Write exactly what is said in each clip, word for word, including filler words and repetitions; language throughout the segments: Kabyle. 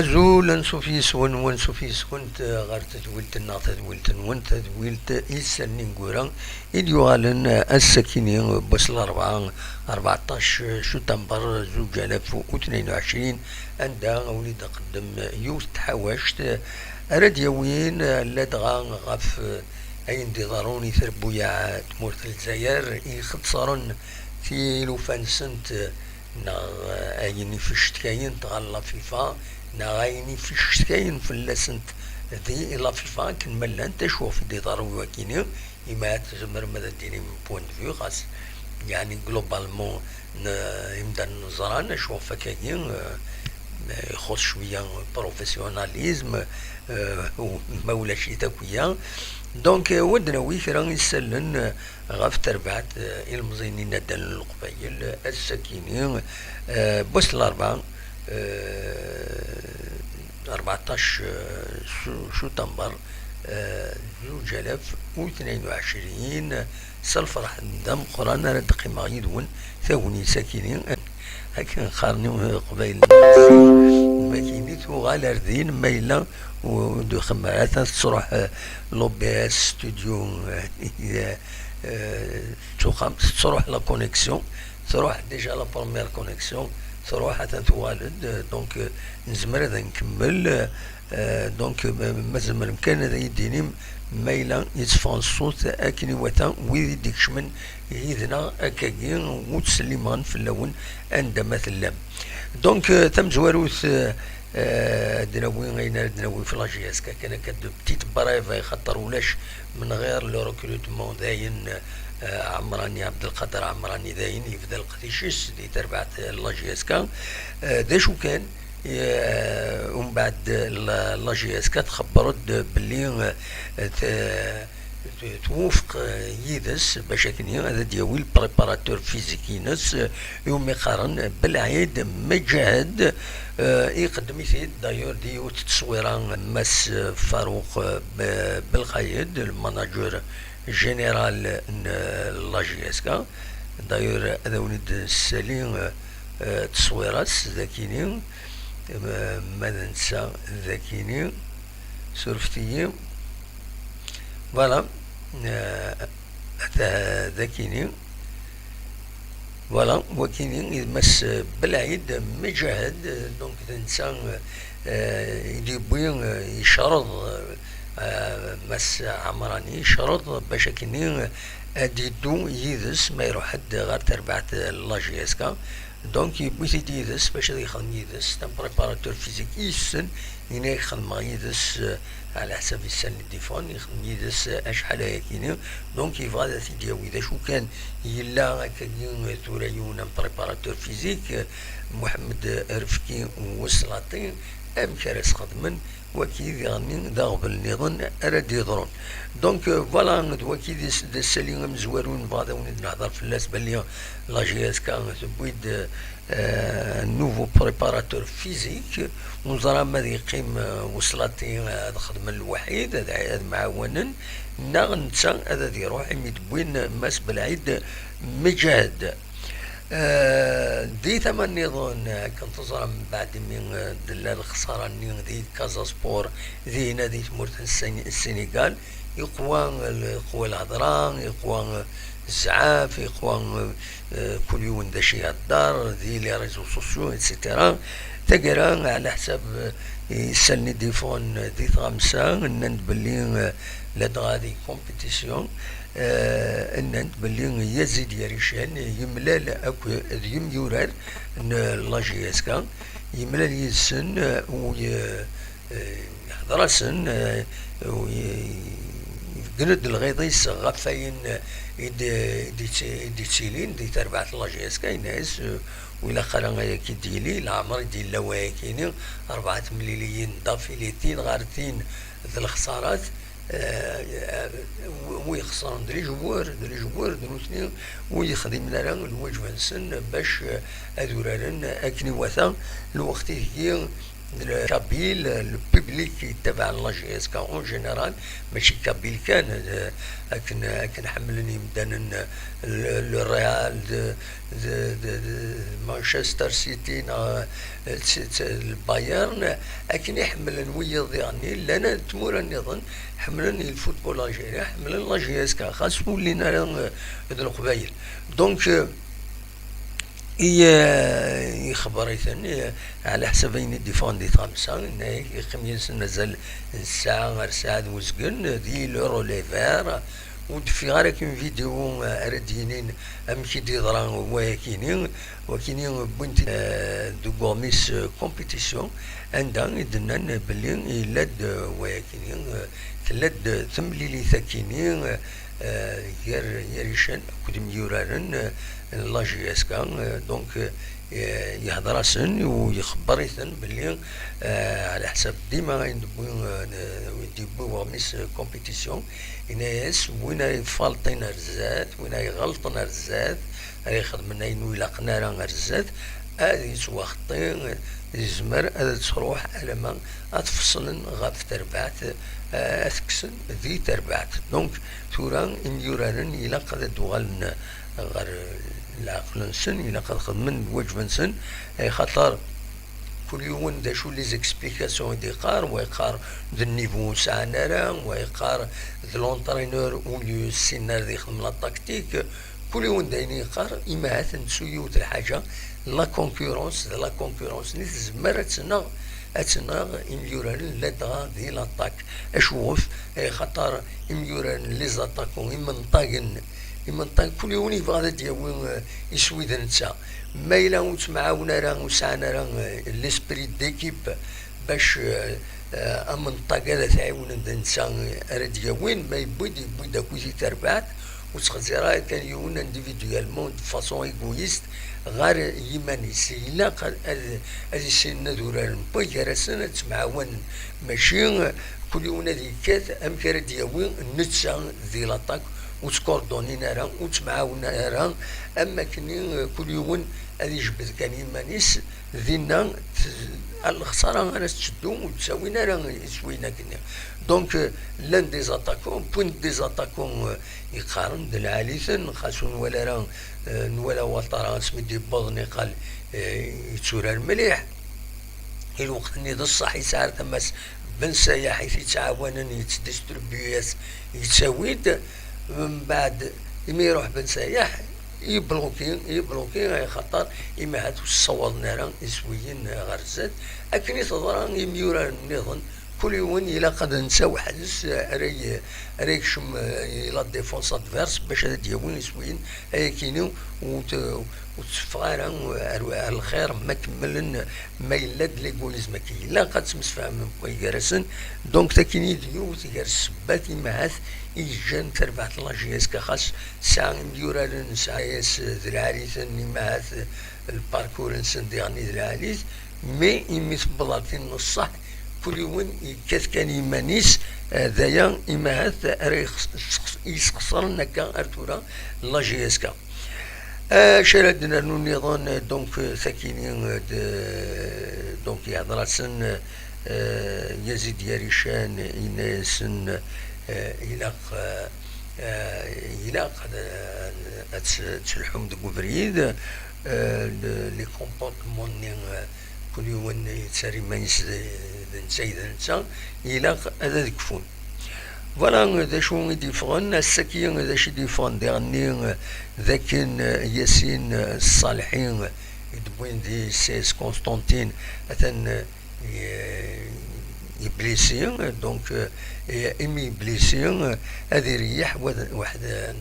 Azul, ansuf yis-wen, wansuf yis-went, eh, ɣer tedwilt-nneɣ, tadwilt-nwen, tadwilt Isallen Ineggura, i d-yuɣalen, eh, ass-akini, eh, n wass n larebɛa, rbeɛṭac, eh, sutamber, zuǧ alaf u tnayen u ɛecrin, anda a wen-id-nqeddem, eh, yiwet n tḥawact, eh, ara d-yawin, eh, ladɣa ɣef, eh, ayen d-iḍerrun i trebbuyaɛ n tmurt n Lezzayer, ixeṣṣren tilufa-nsent, eh, neɣ, eh, ayen i ficetkayen ɣer la FIFA, neɣ ayen i ficetkayen fell-asent di la FIFA, akken ma llant, acu ɣef i d-iḍerru wakini, imi ad tzemrem ad d-tinim point de vue, xas, yeɛni, globalement, n-, imdanen ẓran acu ɣef akkagi, eh, ixuṣ cwiya professionnalisme, eh, u-, ma ulac-it akk-ya. Donc, eh, ad d-nawi kra isallen, eh, ɣef terbaɛt, eh, ilemẓiyen inaddalen n Leqbayel, eh, ass-akini, eh, n wass n larebɛa, eh, rbeɛṭac, eh, su-, sutamber, eh, zuǧ alaf u tnayen u ɛecrin, s lferḥ d ameqqran ara d-qqimeɣ yid-wen tagnit-akini. Akken qqaren i Leqbayel, makini tuɣal ar din, ma yella ur d-ixemmem ara, atan tettruḥ, eh, l'O B S studio, eh, eh, d tuxxamt, tettruḥ la connexion, tṛuḥ déjà la première connexion, tṛuḥ, atan tuɣal-d, eh, donc, eh, nezmer ad nkemmel, eh, donc, ma, ma tzemrem kan ad iyi-d-tinim ma yella yetteffeɣ ṣṣut akken iwata, wid i d-ikecmen yid-neɣ akkagi, ur ttsellimeɣ fell-awen anda ma tellam. Donc, euh, tamezwarut, euh, euh, ad d-nawi ayen ara d-nawi ɣef la J S K, kan akka de petite brève, axaṭer ulac من غير le recrutement, dayen, euh, Ɛemrani, Ɛebdelqader Ɛemrani, dayen yebda leqdic-is di terbaɛt n la J S K. Euh, d acu kan, euh, umbeɛd la, la J S K txebber-d belli, euh, t-, twufeq, eh, yid-s bac akken ad d-yawi le préparateur physique-ines, eh, iwumi qqaren Belɛid Meǧahed, eh, iqeddem-it-id, d'ailleurs, di yiwet n tteswira, Mass, eh, Faruq, eh, Be-, Belxayed, le manager général n, eh, la J S K. D'ailleurs, ad awen-id-nessali, eh, eh, tteswira-s, d akini, eh, ma d netta, d akini, surfet-iyi. Voilà. Euh, ata d akini. Voilà, wakini, d Mass Belɛid Meǧahed, euh, donc d netta, euh, i d-yewwi, euh, yecreḍ, euh, euh, Mass Ɛemrani, yecreḍ bac akini, euh, ad d-yeddu yid-s ma iruḥ-d ɣer terbaɛt n la J S K. Donc, yewwi-t-id yid-s bac ad yexdem yid-s, d am préparateur physique i yessen, yenna-yak xedmeɣ yid-s, eh, ɛla ḥsab isallen i d-iffɣen, yexdem yid-s, eh, acḥal ayakini. Donc, yebɣa ad t-id-yawi. D acu kan, yella akkagi, eh, tura yiwen am préparateur physique, eh, Muḥemmed Refki Weslaṭi, amek ara s-xedmen, waki diɣenni d aɣbel nniḍen ara d-yeḍrun. Donc, euh, voilà, d waki d is-, d ssali amezwaru nebɣa ad awen-id-nehder fell-as, belli la J S K tewwi-d, euh, un nouveau préparateur physique. Ur neẓra ma ad yeqqim, euh, Weslaṭi, euh, ad xedmen lwaḥid, ad, ad mɛawanen, neɣ netta ad, ad iruḥ imi d-wwin Mass Belɛid Meǧahed. Eh, di tama nniḍen, eh, akken teẓram, mbeɛd imi, eh, d-tella lexsara-nni di Casa Sport, dinna di tmurt n Sen-, Sinigal, iqwa l-, iqwa lhedra, iqwa, eh, zzɛaf, iqwa, eh, kul yiwen d acu ihedder di les réseaux sociaux, et cetera. Taggara, ɛla ḥsab, eh, isallen i d-iffɣen di tɣamsa, nnan-d belli, eh, ladɣa di compétition, eh, nnan-d belli Yazid Yarican yemlal akk d yemyurar n la J S K, Yemlal yid-sen, eh, u ye-, eh, yehder-asen, eh, u ye-, ibeggen-d lɣiḍ-is ɣef wayen, eh, i d-, i d-, i d-yettilin di terbaɛt n la J S K, yenna-yas, eh, ur ilaq ara ayagi d-yili, leɛmer i d-yella wayagi-ni, rebɛa temliliyin d afilitin ɣer tin d lexsarat, eh, wi ixesren d les joueurs, d les joueurs d nutni ur yexdimen ara lwaǧeb-nsen bac, eh, ad uraren akken iwata. Lweqt ideg le kabyle, le public yettabaɛen la J S K en général, mačči kabyle kan, eh, akken, akken ḥemmlen yimdanen, eh, le, le Real de, de, de, de Manchester City neɣ, eh, t-, t-, le Bayern, akken i ḥemmlen wiyiḍ diɣen llan tmura nniḍen, ḥemmlen le football algérien, ḥemmlen la J S K, xas ur llin ara, eh, d Leqbayel. Donc, eh, i, eh, ixebber-iten, eh, ɛla ḥsab ayen i d-iffɣen di tɣamsa, yenna-yak yeqqim yid-sen azal n ssaɛa ar ssaɛa d uzgen, di le relais vert, ur d-ffiɣ ara akken vidéo, eh, ara d-yinin amek i d-yeḍra wayakini, wakini wwin-t, eh, deg uɣmis, eh, compétition, anda i d-nnan belli yella-d, eh, wayakini, eh, tella-d temlilit akini, eh, eh, gar, gar ican akked imyuraren, eh, n la J S K, eh, donc, eh, yehder-asen u yexebber-iten belli, eh, ɛla ḥsab dima ayen d-wwi, eh, d-, d-yewwi weɣmis, eh, compétition, yenna-yas win ay iferṭen ar zdat, win ay iɣelṭen ar zdat, ay ixedmen ayen ur ilaqen ara ar zdat, ad yettwaxeṭṭi, yezmer ad d-truḥ alamma ad t-feṣlen ɣef terbaɛt, eh, ad t-kksen di terbaɛt. Donc, tura imyuraren ilaq ad d-uɣalen ɣer leɛqel-nsen, ilaq ad xedmen lwaǧeb-nsen, eh, xaṭer kul yiwen d acu les explications i d-iqqar, wa yeqqar d niveau ur sɛan ara, wa yeqqar d l'entraîneur ur yessinen ara ad ixdem la tactique, kul yiwen d ayen yeqqar, imahat nettu yiwet lḥaǧa, la concurrence, d la concurrence-nni tezmer ad tenɣ, ad tenɣ imyuraren ladɣa di l'attaque. Acuɣef? Eh, xaṭer imyuraren, les attaquants, imenṭagen, imenṭagen, kul yiwen yebɣa ad d-yawi, eh, iswi d netta. Ma yella ur ttemɛawen ara, ur sɛan ara, eh, l'esprit d'équipe bac, eh, eh, amenṭag ad t-ɛiwnen d netta ara d-yawin, ma yewwi-d, yewwi-d akkit i terbaɛt, ur ttxezzir ara kan yiwen individuellement, de façon égoïste, ɣer yiman-is. Ilaq ad, ad, ad issinen ad uraren wway gar-asen, ad ttemɛawanen. Mačči, eh, kul yiwen ad yekkat amek ara d-yawi netta di l'attaque, ur ttkurdunin ara, ur ttemɛawen ara, am wakken, eh, kul yiwen ad ijebbed kan iman-is, dinna t-, lexsara ara tetteddu, ur ttawin ara iswiyen akkenni. Donc, euh, llan des attaquants, wwin-d des attaquants, euh, yeqqaren d lɛali-ten, xas ur nwala ara, euh, nwala Ouattara asmi d-yewweḍ niqal, euh, yetturar mliḥ. I lweqt-nni d ṣṣeḥ yesɛa ar tama-s Ben Sayaḥ i t-yettɛawanen, yettdistribuye-as, yettawi-d. Mbeɛd, imi iruḥ Ben Sayaḥ, yebluki, yebluki, axaṭer imahat ur ssawaḍen ara iswiyen ɣer zdat. Akken i teḍra i yimyuraren nniḍen, kul yiwen ilaq ad netta weḥd-s ara y-, ara yekcem, eh, i la défense adverse bac ad d-yawi iswiyen ayakini ur t-, ur teffeɣ ara ar, ar lxir ma kemmlen, ma yella-d l'égoïsme akka. Ilaq ad ttemsefhamen wway gar-asen. Donc, takini d yiwet gar ssebbat imahat i yeǧǧan tarbaɛt n la J S K, xas tesɛa imyuraren, nesɛa-yas d lɛali-ten, imahat lparkur-nsen diɣen i d lɛali-t, mais imi tewweḍ ar tin n ṣṣeḥ, kul yiwen yekkat kan iman-is, eh, d aya imahat ara yexs-, yesxesren akka ar tura la J S K. Acu ara d-nernu nniḍen, donc, sakini, d-, donc, yehder-asen, eh, Yazid Yarican, yenna-yasen, eh, ilaq, eh, ilaq ad, ad tt-, ad telḥum deg ubrid, eh, le-, les comportements-nni, eh, kul yiwen yettarra iman-is d, d netta i d netta, ilaq ad, ad kfun. Voilà, d acu i d-yeffɣen, ass-agi d acu i d-yeffɣen diɣenni, d akken, eh, Yasin, eh, Ṣṣalḥi, i d-wwin di C S Constantine, atan, eh, ye-, yeblisi, donc, euh, imi yeblisi, euh, ad ireyyeḥ wad-, waḥed, euh,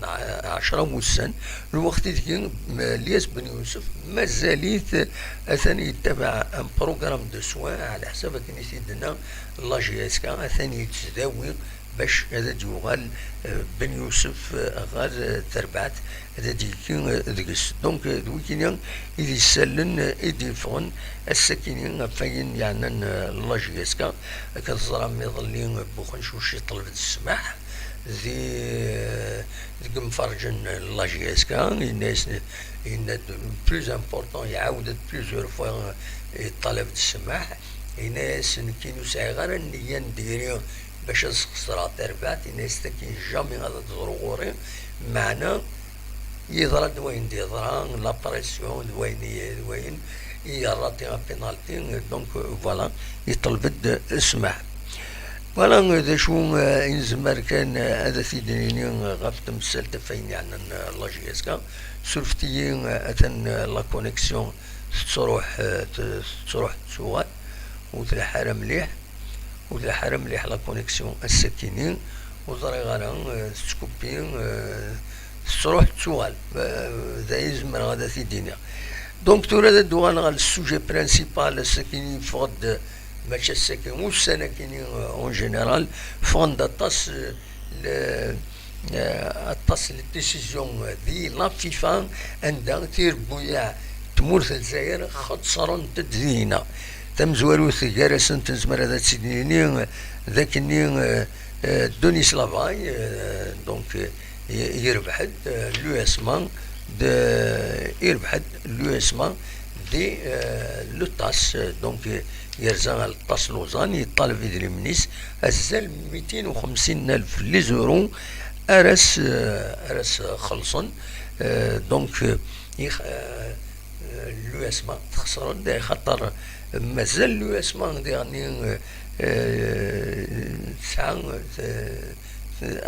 ɛecra n wussan. Lweqt ideg, euh, Lyas Ben Yusef mazal-it, euh, atan yettabaɛ un programme de soins, ɛla ḥsab akken i t-id-tenna la J S K, atan yettdawi bac ad d-yuɣal, euh, Ben Yusef, euh, ɣer, euh, terbaɛt, ad d-yekki, euh, deg-s. Donc, euh, d wikini i d issallen, euh, i d-yeffɣen ass-akini ɣef wayen yeɛnan, euh, la J S K, akka teẓram iḍelli, euh, Buxencuc yeṭleb-d ssmaḥ di, euh, deg yimferǧen n la J S K, yenna-yas, yenna-d le plus important, iɛawed-d plusieurs fois, euh, yeṭṭalab-d ssmaḥ, yenna-yas nekkin ur sɛiɣ ara nniya n diri bac ad sxeṣreɣ tarbaɛt, yenna-yas tagi jamais ad d-teḍru ɣur-i, meɛna yeḍra-d wayen d-yeḍra, la pression d wayen i, d wayen i yerra d apénalti, donc, euh, voilà, yeṭleb-d ssmaḥ. Voilà, euh, d acu, euh, i nezmer kan, euh, ad t-id-nini, euh, ɣef temsalt ɣef wayen yeɛnan, euh, la J S K. Surfet-iyi, euh, atan, euh, la connexion tettruḥ, euh, t-, tettruḥ tettuɣal, ur tlaḥ ara mliḥ. Ur tlaḥ ara mliḥ la connexion ass-akini, ur ẓriɣ ara, euh, tettkupi, euh, tettruḥ tettuɣal. Euh, d aya i zemreɣ ad t-id-iniɣ. Donc tura ad d-uɣaleɣ ɣer le sujet principal, ass-akini yeffeɣ-d, mačči ass-akini, ussan-akini, euh, en général, ffɣen-d aṭas, euh, le, euh, aṭas n décision di la FIFA, anda tirebbuyaɛ tmurt n Lezzayer xeṣrent-d dinna. Tamezwarut gar-asent nezmer ad tt-id-nini d akken, euh, euh, Denis Lavay, euh, donc, euh, y-, yerbeḥ-d, euh, l'U S M A, de, yerbeḥ-d l'U S M A di, euh, le tas, euh, donc, euh, yerza ɣer le tas Lausanne, yeṭṭaleb idrimen-is, azal mitin u xemsin alef les euros ara s-, ara s-xellṣen. Euh, donc, euh, ix-, euh, euh, l'U S M A texṣer-d, xaṭer mazal l'U S M A diɣen, euh, euh, tesɛa, euh,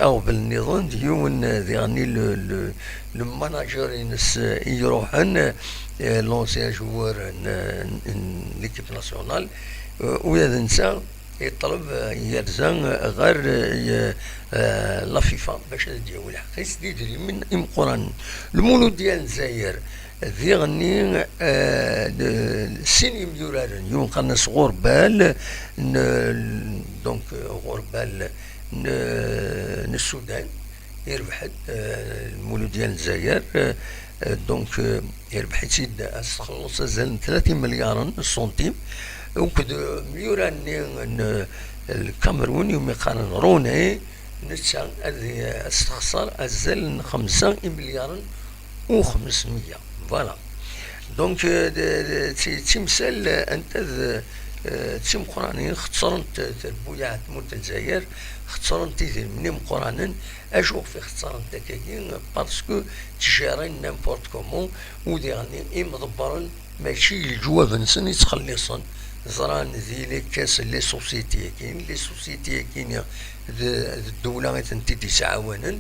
aɣbel nniḍen d yiwen, euh, diɣen le, le, le manager-ines, euh, i iruḥen, euh, l'ancien joueur n, n, n l'équipe nationale, euh, ula d netta yeṭleb, euh, yerza, euh, ɣer, euh, euh, la FIFA bac ad d-yawi lḥeqq-is d idrimen imeqqranen. Lmuludya n Lezzayer diɣen, euh, d-, sin yemyuraren, yiwen qqaren-as Ɣurbal, n, donc, euh, Ɣurbal n, n Sudan, yerbeḥ-d, euh, Lmuludya n Lezzayer, euh, euh, donc, euh, yerbeḥ-itt-id ad s-txelleṣ azal n tlata imelyaren n ṣṣuntim, akked, euh, myura-nni n, euh, Lkamerun, iwumi qqaren Rune, netta ad, ad s-texṣer azal n xemsa imelyaren u xemsmeyya. Voilà. Donc, euh, d, d, d ti-, d timsal, euh, anta d, euh, d timeqqranin, xeṣrent, euh, trebbuyaɛ n tmurt n Lezzayer, xeṣrent idrimen imeqqranen. Acu ɣef i xeṣrent akkagi? Parce que ttjaren n'importe comment, u diɣen imḍebbren mačči leǧwab-nsen i ttxelliṣen. Ẓran di les caisses n les sociétés-agi, les sociétés-agi d, d ddewla i tent-id-yesɛawanen.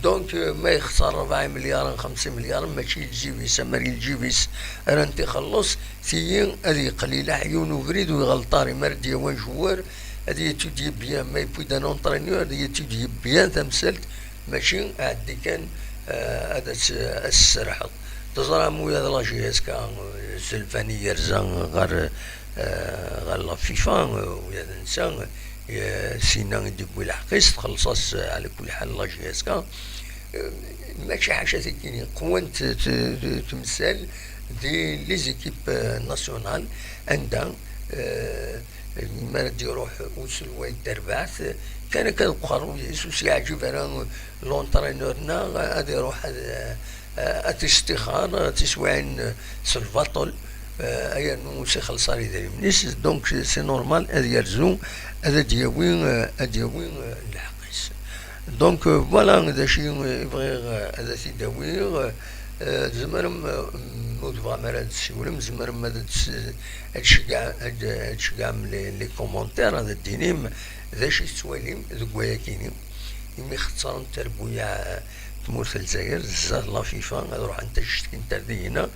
Donc, euh, ma yexṣer rebɛa imelyaren, xemsa imelyaren, mačči lǧib-is, amer i lǧib-is ara n-t-ixelleṣ, tiyi ad yeqqel ilaḥ yiwen ubrid u iɣelṭar, imi ara d-yawi ajewwar, ad yetudyi bien, ma yewwi-d un entraîneur, ad yetudyi bien tamsalt, mačči aɛeddi kan, euh, ad as-, as-tserrḥeḍ. Teẓram ula d la J S K, euh, Zelfani yerza ɣer, euh, ɣer la FIFA, euh, ula d netta, euh, sina i d-yewwi lḥeqq-is, txelleṣ-as, euh, ɛla kulli ḥal la J S K. Euh, mačči ḥaca tikini, qwant t-, t-, temsal di les équipes, euh, nationales, anda, euh, mi ara d-iruḥ uselway n terbaɛt, kan akka deg uqerruy-is, ur s-yeɛǧib ara l'entraîneur-nneɣ ad iruḥ ad, ad t-istixar, ad t-iswiɛin s lbaṭel, eh, yernu ur s-ixelleṣ ara idrimen-is, donc c'est normal ad yerzu, ad d-yawi, eh, ad d-yawi, eh, lḥeqq-is. Donc, euh, voilà, d acu i bɣiɣ, euh, ad t-id-awiɣ. Euh, tzemrem, euh, ma ur tebɣam ara ad tessiwlem, tzemrem ad ts-, ad tceggɛ-, ad, ad tceggɛem les, les commentaires, ad d-tinim d acu i tettwalim deg wayakini. Imi xeṣren trebbuyaɛ tmurt n Lezzayer, zdat la FIFA, ad ruḥent ad cetkint ar dihina.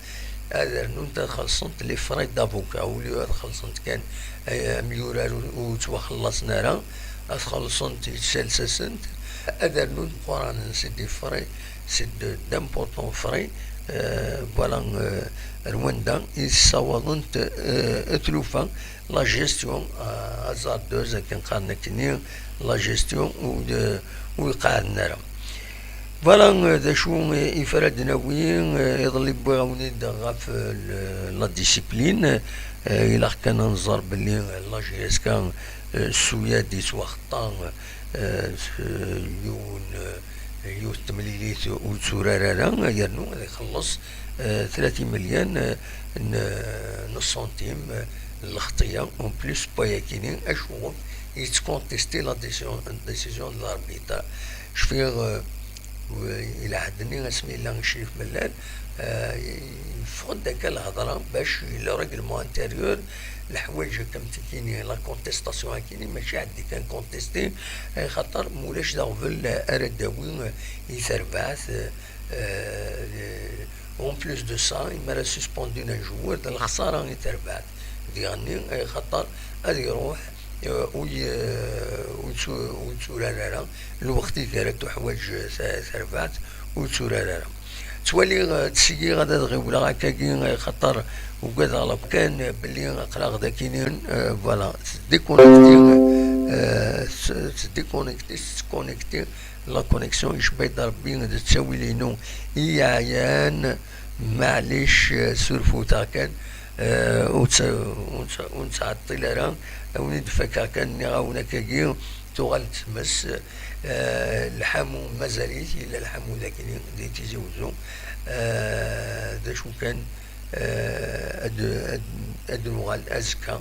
Ad rnunt ad xellṣent les frais d'avocat, au lieu ad xellṣent kan, eh, amyurar ur, ur ttwaxellaṣen ara, ad xellṣent, yettales-asent, ad rnunt meqqranen, c'est des frais, c'est de, d'importants frais, euh, voilà, euh, ar wanda i ssawaḍent, euh, tlufa, la gestion, euh, hasardeuse, akken qqaren akkenni, la gestion ur, ur iqeɛɛden ara. Voilà, euh, d acu, euh, ifra ad d-nawi, euh, iḍelli wwiɣ-awen-id ɣef, euh, le, la discipline, euh, ilaq kan ad nẓer belli, euh, la J S K, euh, Suyad yettwaxeṭṭa, euh, s, euh, yiwen, euh, yiwet temlilit ur tturar ara, yernu ad ixelleṣ, euh, tlata imelyan, euh, n, n ṣṣuntim, euh, n lexṭiyya, en plus n wayakini, acu yettcontesti la décision, décision de l'arbitre. Cfiɣ, euh, u-, i lɛehd-nni asmi yella Crif Mellal, euh, yeffeɣ-d akka lhedra bac le règlement intérieur, leḥwayeǧ akka mtikini, la contestation akini, mačči ɛeddi kan contester, eh, xaṭer mulac d aɣbel ara d-tawi, eh, i terbaɛt, eh, eh, en plus de ça, imi ara suspendu un joueur, d lexsara i terbaɛt. Diɣenni, eh, xaṭer ad iruḥ, eh, ur y-, eh, ur yettu-, ur yetturar ara, lweqt i ara tuḥwaǧ, eh, ta-, terbaɛt, ur yetturar ara. Ttwaliɣ, eh, ttṣeyyiɣ ad, ad ɣiwleɣ akkagi, eh, xaṭer ugadeɣ la kan, eh, belli aql-aɣ d akini, eh, voilà, tettdéconnecté, eh, s-, tettdéconnecté, tettconnecté la connexion, yecba-yi-d Rebbi d ttawil-inu i yeɛyan, maɛlic, eh, surfuteɣ kan, eh, ur tt-, ur tt-, ur nettɛeṭṭil ara, ad wen-id-fakeɣ kan, nniɣ-awen akkagi, tuɣal tmes, eh, lḥamu mazal-it, yella lḥamu d akini di Tizi Wezzu, eh, d acu kan, eh, ad, ad, ad nuɣal azekka,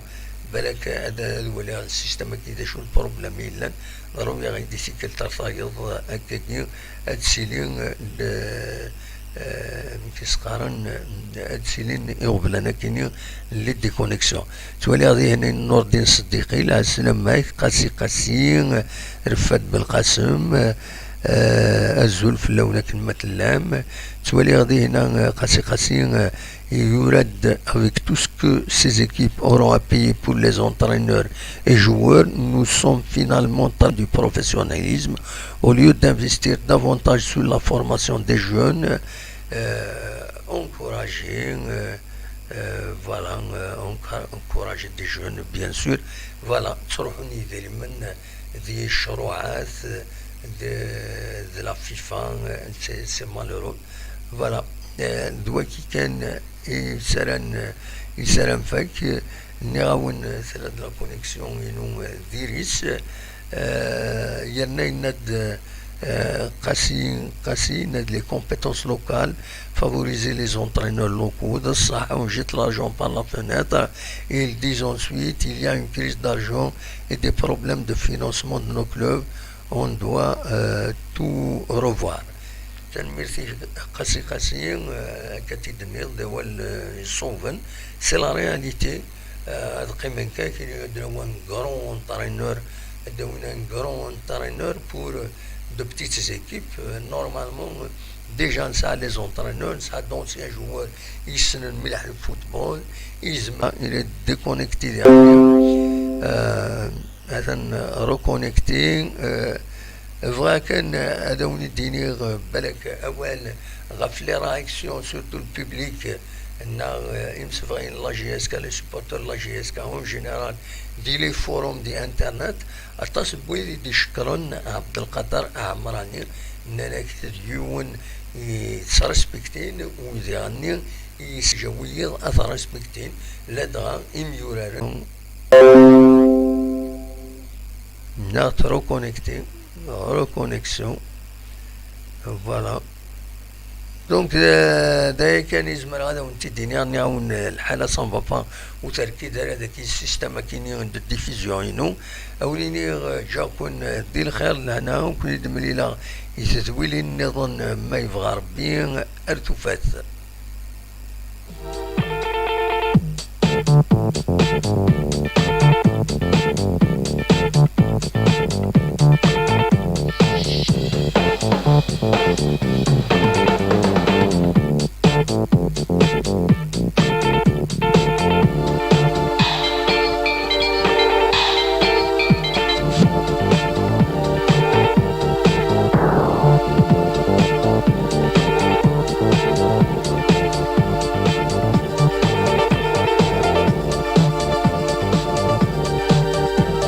balak ad, ad waliɣ système-agi d acu n problème yellan, ḍerru-yaɣ-id i tikkelt ar tayeḍ akkagi, ad tili, eh, eh, amek i s-qqaren, eh, ad tilin iɣeblan akini, les déconnexions. Ttwaliɣ dihin Nurdin Seddiqi, lɛeslama-k, Qasi Qasi, Refat Belqasem, eh, azul fell-awen akken ma tellam. Ttwaliɣ dihin, eh, Qasi Qasi, eh, yura-d: avec tout ce que ces équipes auront à payer pour les entraîneurs et joueurs, nous sommes finalement très du professionnalisme. Au lieu d'investir davantage sur la formation des jeunes, euh, encourager, euh, euh, voilà, euh, encour-, encourager des jeunes, bien sûr. Voilà, ttruḥun yidrimen di ccruɛat de, de la FIFA, c'est, c'est malheureux. Voilà, euh, d wagi kan i ssaran, i ssaran fak, nniɣ-awen, tella-d la connexion-inu, euh, diri-tt. Euh, yerna yenna-d, euh, Qasi, Qasi yenna-d: les compétences locales, favoriser les entraîneurs locaux. D ṣṣeḥ, on jette l'argent par la fenêtre. Et ils disent ensuite: il y a une crise d'argent et des problèmes de financement de nos clubs. On doit, euh, tout revoir. Tanemmirt-ik, Qasi Qasi, euh, akka t-id-tenniḍ, d awal, euh, iṣuben. C'est la réalité. Euh, ad qqimen kan, ad d-awin un grand entraîneur, ad d-awin un grand entraîneur pour, euh, de petites équipes. Euh, normalement, euh, déjà, nesɛa les entraîneurs, nesɛa d'anciens joueurs yessnen mliḥ le football, yezmer, il est déconnecté derrière. Euh, atan reconnecté. Euh, bɣiɣ kan ad awen-d-iniɣ, euh, balak awal ɣef les réactions, surtout le public, neɣ, euh, imsebɣiyen n la J S K, les supporters de la J S K en général, di les forums, di internet, aṭas n wid i d-icekkren Ɛebdelqader Ɛemrani, nnan-ak d yiwen i ttrespektin, u diɣenni i yesǧaw wiyiḍ ad t-respektin, ladɣa imyuraren neɣ reconnecté, reconnexion. Voilà. Donc, euh, d aya kan i zemreɣ ad awen-t-id-iniɣ, nniɣ-awen, euh, lḥala ça ne va pas, ur terkid ara daki système akini de diffusion-inu. Ad awen-iniɣ, euh, ǧǧiɣ-ken, euh, di lxir, lehna, ad ken-id-mlileɣ i tedwilin nniḍen, euh, ma yebɣa Rebbi, ar tufat.